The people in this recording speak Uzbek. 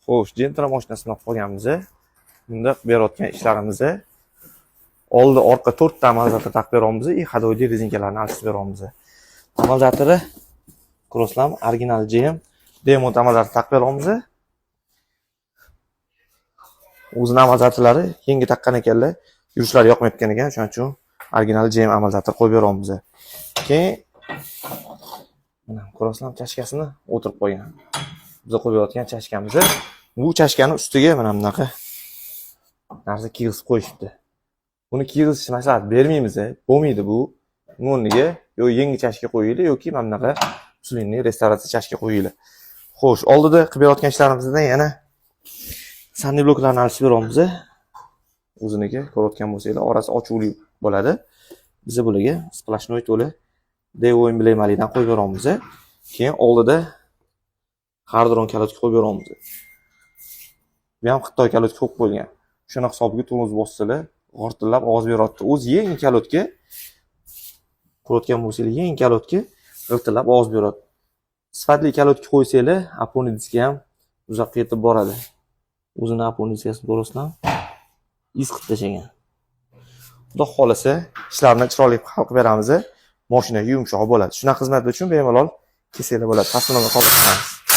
Xo'sh, Gentra mashinasini olib qolganmiz. Bunda qilib berayotgan ishlarimiz: oldi, orqa to'rtta amortizator taqib beryapmiz и ходовой rezinkalarni alishtirib beryapmiz. Amortizatori ko'rasizlarmi? Original GM Demon amortizator taqib beryapmiz. O'zini amortizatorlari yangi taqqan ekanlar, yurishlari yoqmayotgan ekan, shuning uchun original GM amortizator qo'yib beryapmiz. Keyin mana, ko'rasizlarmi, chashkasini o'tirib qo'ygan. Biz qo'yib berayotgan chashkamiz. Bu chashkani ustiga mana bunaqa narsa kiygizib qo'yishibdi. Buni kiygizishni maslahat bermaymiz, bo'lmaydi bu. Uni o'rniga yo yangi chashka qo'yinglar yoki mana bunaqa усиленный restavratsiya chashka qo'yinglar. Xo'sh, oldida qilib berayotgan ishlarimizdan yana сайлентблокlarni alishtirib beryapmiz. O'ziniki ko'rayotgan bo'lsanglar, orasi ochuvli bo'ladi. Biz bularga сплошной to'la Daewoo emblemalidan qo'yib beryapmiz. Keyin oldida Xardron колодка qo'yib beryapmiz. Bu ham Xitoy колодка qo'yib qo'yilgan. Shuni hisobiga tormoz bossalar, g'ortillab ovoz beryapti. O'zi yangi колодка, ko'rayotgan bo'lsanglar, yangi колодка g'iltillab ovoz beradi. Sifatli колодка qo'ysanglar, опорный diska ham uzoqqa yetib boradi. O'zini опорный diskasini ko'rasizlarmi? Iz qilib tashlagan. Xudo xohlasa, ishlarni chiroyli hal qilib beramiz. Moshina yumshoq bo'ladi. Shunaqa xizmat uchun bemalol kelsanglar bo'ladi. Pastda nomer qoldirib.